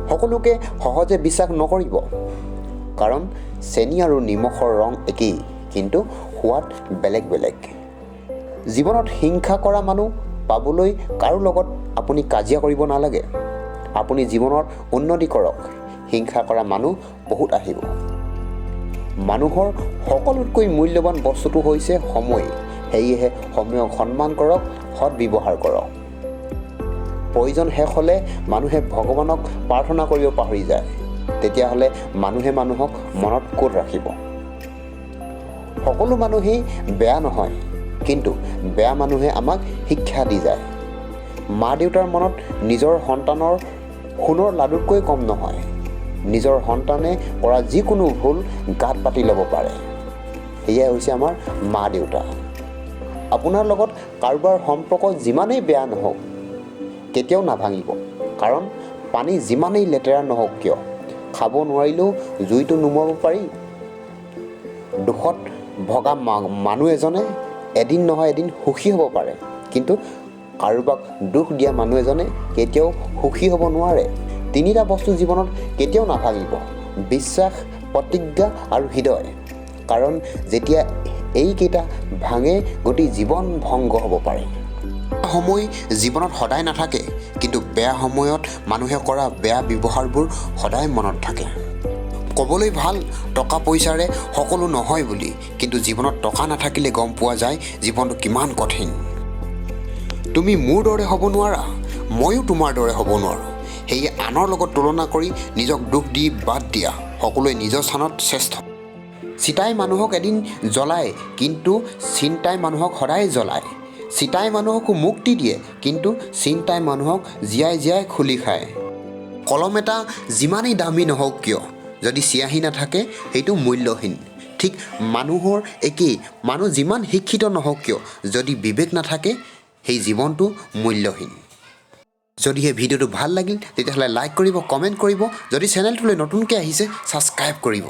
সকলোকে সহজে বিশ্বাস নকৰিব, কাৰণ চেনি আৰু নিমখৰ ৰং একেই, কিন্তু সোৱাদ বেলেগ বেলেগ। জীৱনত হিংসা কৰা মানুহ পাবলৈ কাৰো লগত আপুনি কাজিয়া কৰিব নালাগে। আপুনি জীৱনত উন্নতি কৰক, হিংসা কৰা মানুহ বহুত আহিব। মানুহৰ সকলোতকৈ মূল্যৱান বস্তুটো হৈছে সময়। সেয়েহে সময়ক সন্মান কৰক, সৎ ব্যৱহাৰ কৰক। প্ৰয়োজন শেষ হ'লে মানুহে ভগৱানক প্ৰাৰ্থনা কৰিব পাহৰি যায়, তেতিয়াহ'লে মানুহে মানুহক মনত ক'ত ৰাখিব? সকলো মানুহেই বেয়া নহয়, কিন্তু বেয়া মানুহে আমাক শিক্ষা দি যায়। মা দেউতাৰ মনত নিজৰ সন্তানৰ সোণৰ লাডুতকৈ কম নহয়। নিজৰ সন্তানে কৰা যিকোনো ভুল গাত পাতি ল'ব পাৰে, সেয়াই হৈছে আমাৰ মা দেউতা। আপোনাৰ লগত কাৰোবাৰ সম্পৰ্ক যিমানেই বেয়া নহওক, কেতিয়াও নাভাঙিব, কাৰণ পানী যিমানেই লেতেৰা নহওক কিয়, খাব নোৱাৰিলেও জুইটো নুমুৱাব পাৰি। দুখত ভগা মানুহ এজনে এদিন নহয় এদিন সুখী হ'ব পাৰে, কিন্তু কাৰোবাক দুখ দিয়া মানুহ এজনে কেতিয়াও সুখী হ'ব নোৱাৰে। তিনিটা বস্তু জীৱনত কেতিয়াও নাভাঙিব: বিশ্বাস, প্ৰতিজ্ঞা আৰু হৃদয়। কাৰণ যেতিয়া এইকেইটা ভাঙে, গোটেই জীৱন ভংগ হ'ব পাৰে। সময় জীৱনত সদায় নাথাকে, কিন্তু বেয়া সময়ত মানুহে কৰা বেয়া ব্যৱহাৰবোৰ সদায় মনত থাকে। ক'বলৈ ভাল টকা পইচাৰে সকলো নহয় বুলি, কিন্তু জীৱনত টকা নাথাকিলে গম পোৱা যায় জীৱনটো কিমান কঠিন। তুমি মোৰ দৰে হ'ব নোৱাৰা, ময়ো তোমাৰ দৰে হ'ব নোৱাৰোঁ। সেয়ে আনৰ লগত তুলনা কৰি নিজক দুখ দি বাদ দিয়া। সকলোৱে নিজৰ স্থানত শ্ৰেষ্ঠ। চিতাই মানুহক এদিন জ্বলায়, কিন্তু চিন্তাই মানুহক সদায় জ্বলায়। চিতাই মানুহক মুক্তি দিয়ে, কিন্তু চিন্তাই মানুহক জীয়াই জীয়াই খুলি খায়। কলম এটা যিমানেই দামী নহওক কিয়, যদি চিয়াঁহী নাথাকে, সেইটো মূল্যহীন। ঠিক মানুহৰ একেই, মানুহ যিমান শিক্ষিত নহওক কিয়, যদি বিবেক নাথাকে, সেই জীৱনটো মূল্যহীন। যদিহে ভিডিঅ'টো ভাল লাগিল, তেতিয়াহ'লে লাইক কৰিব, কমেণ্ট কৰিব। যদি চেনেলটোলৈ নতুনকৈ আহিছে, ছাবস্ক্ৰাইব কৰিব।